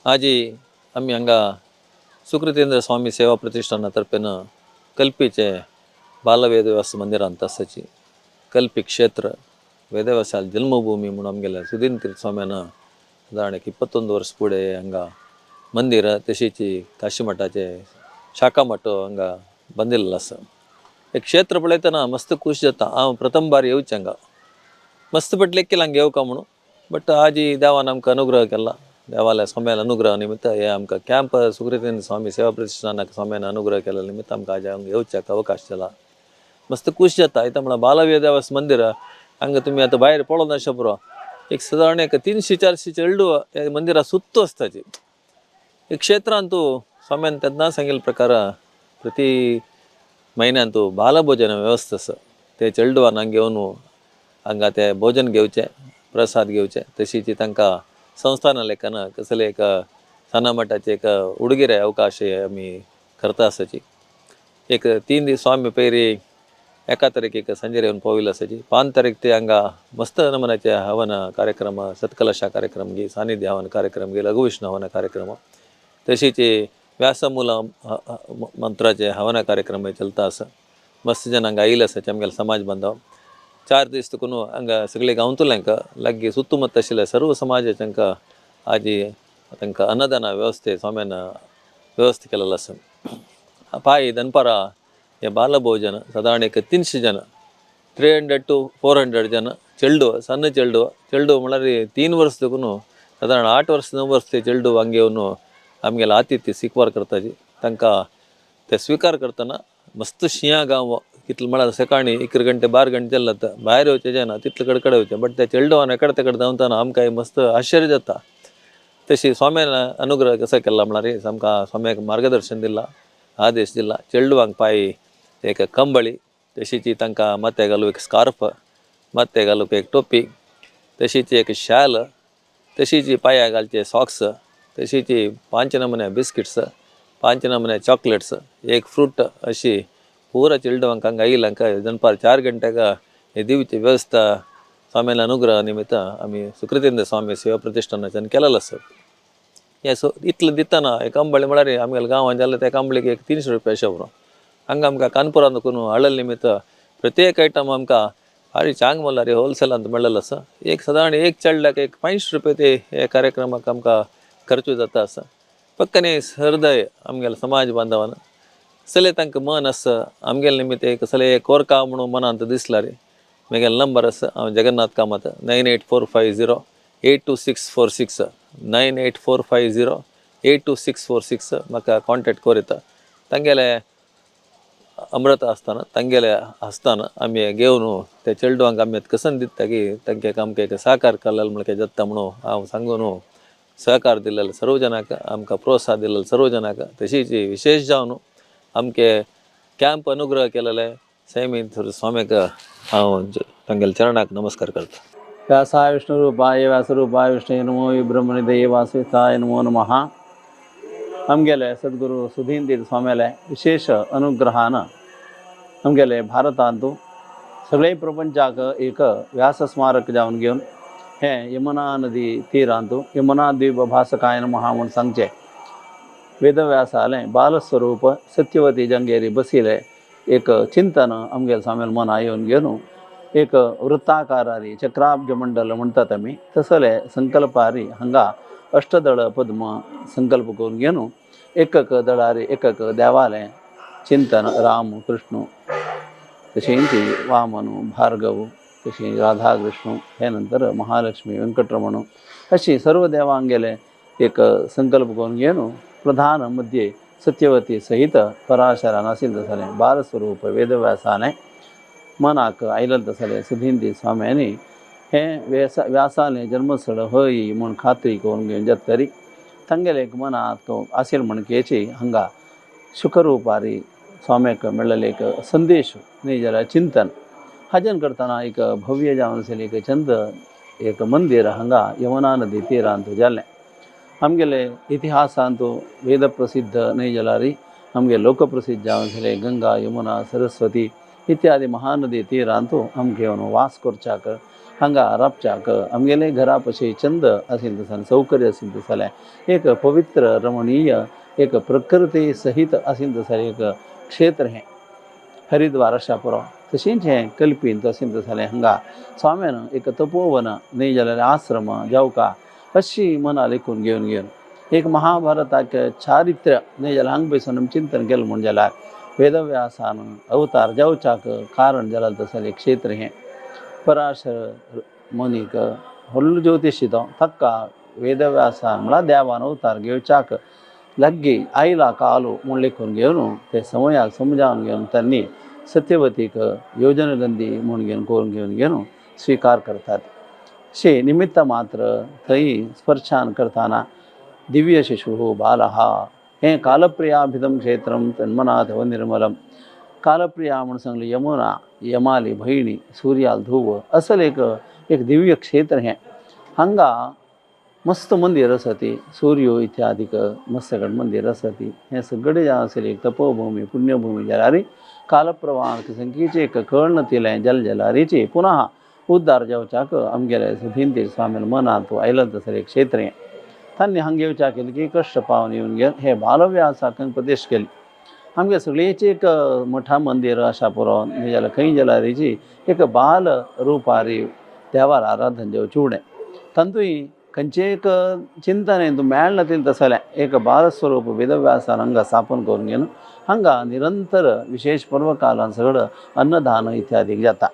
आजी आमी हांगा सुकृतेंद्र स्वामी सेवा प्रतिष्ठाना तर्फेन कल्पीचे बालवेदव्यास मंदिरांत आसाची कल्पी क्षेत्र वेदव्यासाल जन्मभूमी म्हणून आमगेल्या सुदीन तीर्थ स्वाम्यान सादारण एक 21 वर्स फुडें हांगा मंदिर तशीची काशीमठाचे शाखा मठ हांगा बांदिल्लो आसा. एक क्षेत्र पळयतना मस्त खूश जाता. हांव प्रथम बार येवचें हांगा, मस्त पटलें केला हांगा येवका म्हणून, बट आजी देवान आमकां अनुग्रह केला. देवाल्या स्वाम्यान अनुग्रह निमित्त हे आमकां कॅम्प सुकृतेंद्र स्वामी सेवा प्रतिष्ठानाक स्वाम्यान अनुग्रह केल्ल्या निमित्त आमकां आज हांगा येवच्याक अवकाश जाला. मस्त खूश जाता. इथं म्हळ्यार बालवेदव्यास मंदिर हांगा तुमी आतां भायर पळोवन अशें पुरो एक सादारण एक 300-400 चेडू ह्या मंदिरा सुत्तू आसताची. एक क्षेत्रांतू स्वाम्यान तेन्ना सांगिल्ले प्रकार प्रति म्हयन्यांतू बालभोजन व्यवस्था आसा. ते चेडवान हांगा घेवन हांगा ते भोजन घेवचें, प्रसाद घेवचें. तशीच तांकां संस्थाना लेखन कसले एक सना मठाचे एक उडगिरे अवकाश आमी करता आसाची. एक 3 दीस स्वामी पयरी 1 तारखेक संजेर येवन पाविल्लो आसाची. 5 तारीख ते हांगा मस्त नमुन्याचे हवन कार्यक्रम, सत्कलशा कार्यक्रम गी, सानिध्य हवन कार्यक्रम गी, लघुविष्णू हवन कार्यक्रम, तशीच व्यासमूल मंत्राचे हवन कार्यक्रम चलता आसा. मस्त जन हांगा आयिल्ले आसाचे आमगेले समाज बांधव. 4 दीस तुकून हांगा सगळे गांवतल्यांक लागीं सुत्तुमत्त आशिल्ले सर्व समाजाचे तांकां आजी तांकां अन्नदान व्यवस्थे स्वाम्यान व्यवस्था केलेलो आसा. पांय दनपारां हे बालभोजन सादारण एक 300 जन, 300 टू 400 जन चेडू, सಣ್ಣ चेडू, चेडू म्हळ्यार 3 वर्स देखून सादारण 8 वर्स 9 वर्स ते चेडू हांगा येवन आमगेले आतिथ्य स्वीकार करताची. तांकां ते स्वीकार करतना मस्त शिंया गांव कितले म्हळ्यार सकाळी 11 गंटे 12 गंटे जाल्ले भायर येवचें जायना तितले कडकडे येवचें, बट त्या चेडवान एकडे तेकडे धांवतना आमकां मस्त आश्चर्य जाता. तशी स्वाम्यान अनुग्रह कसो केला म्हळ्यार आमकां स्वाम्याक मार्गदर्शन दिलां, आदेश दिला. चेडवांक पांय एक कंबळी, तशीच तांकां माथ्याक घालूंक एक स्कार्फ, माथ्याक घालूंक एक टोपी, तशीच एक शाल, तशीच पांयाक घालचे सॉक्स, तशीच 5 नमुने बिस्किट्स, 5 नमुने चॉकलेट्स, एक फ्रूट अशी पुरा चेडवांक हांगा आयिल्ल्यांक दनपार 4 गंट्याक हे दिवची व्यवस्था स्वाम्यान अनुग्रह निमित्त आमी सुकृतेंद्र स्वामी सेवा प्रतिष्ठानाच्यान केलेलो आसा. हे सो इतलें दितना एक कंबळी म्हळ्यार आमगेल्या गांवांत जाल्यार त्या कंबळीक एक 300 रुपया अशें पुरो. हांगा आमकां कानपुरांत करून हाडलेले निमित्त प्रत्येक आयटम आमकां भारी चांग म्हणल्यार होलसेलांत मेळ्ळेलो आसा. एक सादारण एक चेडल्याक एक 500 रुपया ते हे कार्यक्रमाक आमकां खर्च जाता आसा. पक्कने हृदय आमगेल्या समाज बांधवान सगळे तांकां मन आसा आमगेले निमित्त एक सगळे कोरका म्हणून मनांत दिसला रे. म्हगेलो नंबर आसा, हांव जगन्नाथ कामत, 9845082646, 9845082646. म्हाका कॉन्टेक्ट करूं येता. तांगेले अमृत आसतना तांगेले आसतना आमी घेवन ते चेडवांक आमी कसन दिता की तांकां आमकां एक सहकार केलेलो म्हणल्यार जाता म्हणून हांव सांगून सहकार दिलेले सर्व जनांक, आमकां प्रोत्साहन दिलेले सर्व जनांक, तशीच विशेष जावन आमचे कॅम्प अनुग्रह केलेले सैमी स्वाम्याक हांव तांगेल्या चरणाक नमस्कार करता. व्यासाय विष्णुरूपाय व्यासरूपाय विष्णु नमो ब्रह्मनिधये वासुदेवाय नमो नमः. आमगेले सद्गुरू सुधीन तीर्थ स्वाम्याले विशेष अनुग्रहान आमगेले भारतांतू सगळे प्रपंचाक एक व्यास स्मारक जावन घेवन हें यमुना नदी तीरांतू यमुना द्वीप भासकाय नमः म्हूण सांगचें वेदव्यासालें बालस्वरूप सत्यवती जंगेरी बशिल्लें एक चिंतन आमगेले स्वाम्याले मना येवन घेवन एक वृत्ताकारारी चक्राब्ज मंडल म्हणटात आमी तसले संकल्पारी हांगा अष्टदळ पद्म संकल्प करून घेवन एकक दळारी एकक देवालें चिंतन, राम कृष्ण, तशेंच वामन भार्गव, तशी राधा कृष्ण, हे नंतर महालक्ष्मी वेंकटरमण अशी सर्व देवांगेले एक संकल्प करून घेवन प्रधान मध्ये सत्यवती सहित पराशरान आशिल्लें तसलें बालस्वरूप वेदव्यासाने मनाक आयलें तसलें सुधींदी स्वाम्यांनी हें व्यासालें जन्मस्थळ हय म्हूण खात्री करून घेवन जाता तरी तांगेलें एक मनांत आशिल्लें म्हण केची हांगा शुकरुपारी स्वाम्याक मेळ्ळेलें एक संदेश न्ही जाल्यार चिंतन हाजेन करतना एक भव्य जावन आशिल्लें एक चंद एक मंदीर हांगा यमुना नदी तीरांत जालें. आमगेले इतिहासांत वेद प्रसिद्ध न्हय जाल्यार आमगे लोकप्रसिद्ध जावन आशिल्लें गंगा, यमुना, सरस्वती इत्यादी महानदी तीरांत आमगे वास करच्याक हांगा राबच्याक आमगेले घरा पशी चंद आशिल्लें तशें सौकर्य आशिल्लें तशें जाल्यार एक पवित्र रमणीय एक प्रकृती सहित आशिल्लें तशें एक क्षेत्र हें हरिद्वार आसा पुरो. तशेंच हें कल्पींत आशिल्लें तशें जाल्यार हांगा स्वाम्यान एक तपोवन न्ही जाल्यार आश्रम जावका अशी मना लेखून घेवन घेवन एक महाभारताक चारित्र्य न्ही जाल्यार हांगा बसून आमी चिंतन केलें म्हूण जाल्यार वेदव्यासान अवतार जावच्याक कारण जालां तशें एक क्षेत्र हें. पराशर मुनीक व्हडलो ज्योतिशी तो ताका वेदव्यासान म्हळ्यार देवान अवतार घेवच्याक लागीं आयला कालो म्हूण लेखून घेवन ते समयाक समजावन घेवन तांणी सत्यवतीक योजनगंधी म्हूण घेवन करून घेवन घेवन स्विकार करतात. शे निमित्त मात्र थंय स्पर्शान करतना दिव्य शिशु बालः हें कालप्रियाभिधं क्षेत्रं तन्मनाथ निर्मलं. कालप्रिया म्हूण सांगली यमुना यमाली भयणी सूर्याल धुव असल एक एक दिव्य क्षेत्र हें. हांगा मस्त मंदिर आसा ती सूर्यो इत्यादीक मस्त सगळें मंदिर आसा ती हें सगळें जें आसलें एक तपोभूमी पुण्यभूमी जाल्यार कालप्रवाह संकीचें एक कर्ण तिलें जल जलारीची पुनः उद्धार जावच्याक आमगेले सुधींतीर स्वामीन मनांत आयलें तसलें एक क्षेत्र हें. तांणी हांगा येवच्याक केलें की कश्ट पावन येवन घेवन हे बालव्यासाक उपदेश केली. आमगे सगळेची एक मठा मंदिर आसा पुरो न्ही जाल्यार खंय जाल्यारीची एक बाल रुपारी देवार आराधन जावचें उणें तातूंय खंयचें एक चिंतन तूं मेळना तितलें तसलें एक बालस्वरूप वेदव्यासान हांगा स्थापन करून घेवन हांगा निरंतर विशेश पर्वकालान सगळं अन्नदान इत्यादी जाता.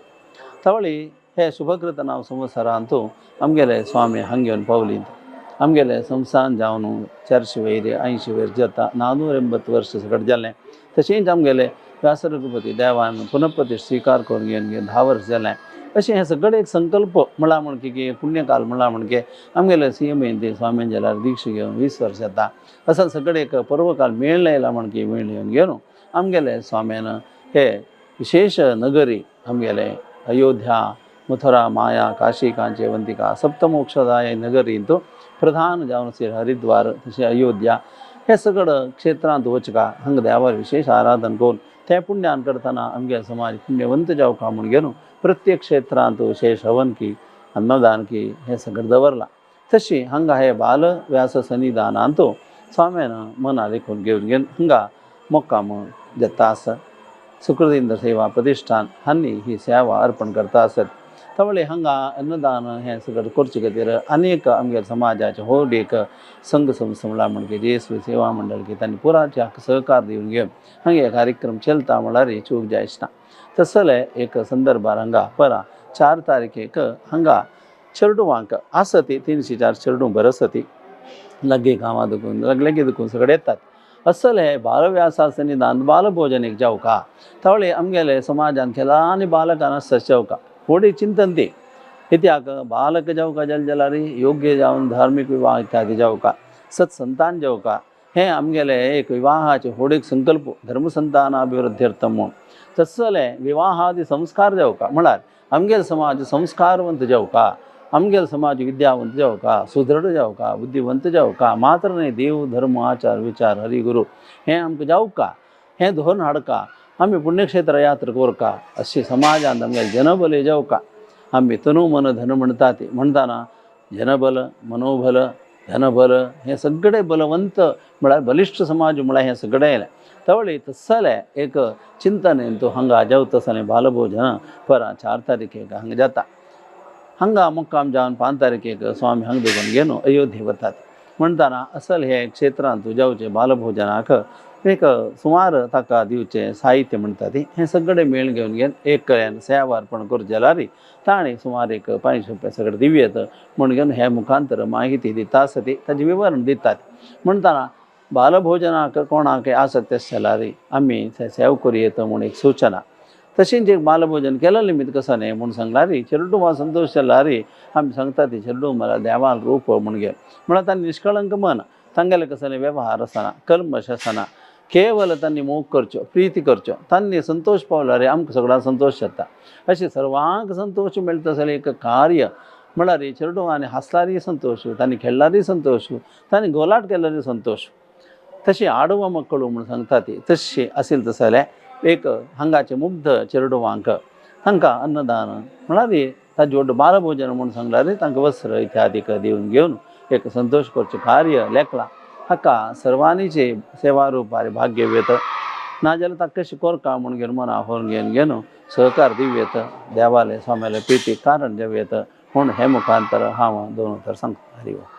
तवळी हे शुभकृत नांव संवत्सरांतू आमगेले स्वामी हांगा येवन पावली. आमगेले संस्थान जावन 400 वयर 80 वयर जाता 480 वर्स सगळें जालें. तशेंच आमगेले व्यासरघुपती देवान पुनप्रतिश्ठ स्विकार करून घेवन घेवन 10 वर्स जालें. अशें हें सगळें एक संकल्प म्हळ्यार म्हण की पुण्यकाल म्हळ्यार म्हण की आमगेले सीएम स्वामीन जाल्यार दीक्षा घेवन 20 वर्स जाता. असो सगळें एक पर्वकाल मेळ्ळें येयला म्हण की मेळ्ळें येवन घेवन आमगेले स्वाम्यान हे विशेष नगरी आमगेले अयोध्या मथुरा माया काशी कांची अवंतिका सप्तमोक्षदाय नगरींत प्रधान जावन श्री हरिद्वार तशें अयोध्या हे सगळं क्षेत्रांत वचका हांगा देवार विशेष आराधन करून ते पुण्यान करतना आमगे समाज पुण्यवंत जावका म्हूण घेवन प्रत्येक क्षेत्रांत विशेष हवन की अन्नदान की हें सगळें दवरलां. तशी हांगा हे बाल व्यास सन्निधानांत स्वाम्यान मना लेखून घेवन घेवन हांगा मुक्काम जाता आसा. सुकृतींद्र सेवा प्रतिश्ठान हांणी ही सेवा अर्पण करता आसत. तवळे हांगा अन्नदान हें सगळें करचे खातीर अनेक आमगे समाजाचे व्हड एक संघ संस्था म्हळ्यार म्हणजे जेसू सेवा मंडळ की तांणी पुराचे सहकार दिवन घेवन हांगा हे कार्यक्रम चलता म्हळ्यार चूक जायच ना. तसले एक संदर्भार हांगा परा 4 तारखेक हांगा चेरडुवांक आसा ती 304 चेरडूं बरें आसा ती लागीं गांवां दुखून लागीं दुखून सगळे येतात. असले बालव्यासा सन्निधान बालभोजन एक जावका तवळे आमगेले समाजान खेळांनी बालकां आसता जावका होडी चिंतन ती कित्याक बालक जावका जल जलारी योग्य जावन धार्मीक विवाह इत्यादी जावका सत्संतान जावका हें आमगेले एक विवाहाचे होड एक संकल्प धर्मसंतानाभिवृद्ध्यर्थम म्हूण. तसले विवाहादी संस्कार जावका म्हळ्यार आमगेले समाज संस्कारवंत जावका आमगेले समाज विद्यावंत जावका सुदृढ जावका बुद्धिवंत जावका मात्र न्हय देव धर्म आचार विचार हरिगुरू हें आमकां जावका हें धोरण हाडका आमी पुण्यक्षेत्र यात्रा करका अशी समाजांत आमगे जनबल जावका. आमी तनु मन धन म्हणटा ती म्हणटाना जनबल मनोबल धनबल हें सगळें बलवंत म्हळ्यार बलिश्ट समाज म्हळ्यार हें सगळें आयलें. तवळी तसलें एक चिंतन तूं हांगा जेवता आसतना बालभोजन परां 4 तारखेक हांगा जाता. हांगा मुक्काम जावन 5 तारखेक स्वामी हांगा दवरून घेवन अयोध्ये वतात. म्हणटाना असल हे क्षेत्रांत जावचें बालभोजनाक एक सुमार ताका दिवचें साहित्य म्हणटा ती हें सगळें मेळ घेवन घेवन एक कडेन सेवा अर्पण करूं जाल्यार ताणें सुमार एक 500 रुपया सगळें दिवयेत म्हूण घेवन हे मुखांतर माहिती दिता आसा ती ताजें विवरण दितात. म्हणटाना बालभोजनाक कोणाक आसत तें जाल्यार आमी सेवा करूं म्हूण एक सुचना. तशेंच एक बालभोजन केलें निमित्त कसो न्ही म्हूण सांगल्यार चेरडुवां संतोश जाल्यार आमी सांगता ती चेरडूं म्हळ्यार देवाल रूप म्हूण घेवन म्हळ्यार तांणी निष्कळंक मन तांगेलें कसलें वेव्हार आसना कल्मश आसना केवल तांणी मोग करच्यो प्रिती करच्यो तांणी संतोश पावल्यार आमकां सगळ्यांक संतोश जाता. अशें सर्वांक संतोश मेळटा जाल्यार एक कार्य म्हळ्यार चेरडुवांनी हांसल्यारय संतोश तांणी खेळ्ळ्यारय संतोश तांणी गोलाट केल्यारय संतोश. तशें आडवा मक्कळू म्हूण सांगता ती तशें आशिल्लें तशें जाल्यार एक हांगाचे मुग्ध चेरडुवांक तांकां अन्नदान म्हळ्यार ताजे व्हड बालभोजन म्हूण सांगल्यार तांकां वस्त्र इत्यादीक दिवन घेवन एक संतोश करचें कार्य लेखलां. हाका सर्वांनीचे सेवा रुपार भाग्य येत नाजाल्यार ताका कशें कोरका म्हूण घेवन मना होरून घेवन घेवन सहकार दिवयेत देवाले स्वाम्याले प्रिती कारण जावं येत म्हूण हे मुखांतर हांव दोन उतर सांगता. हरी ओम.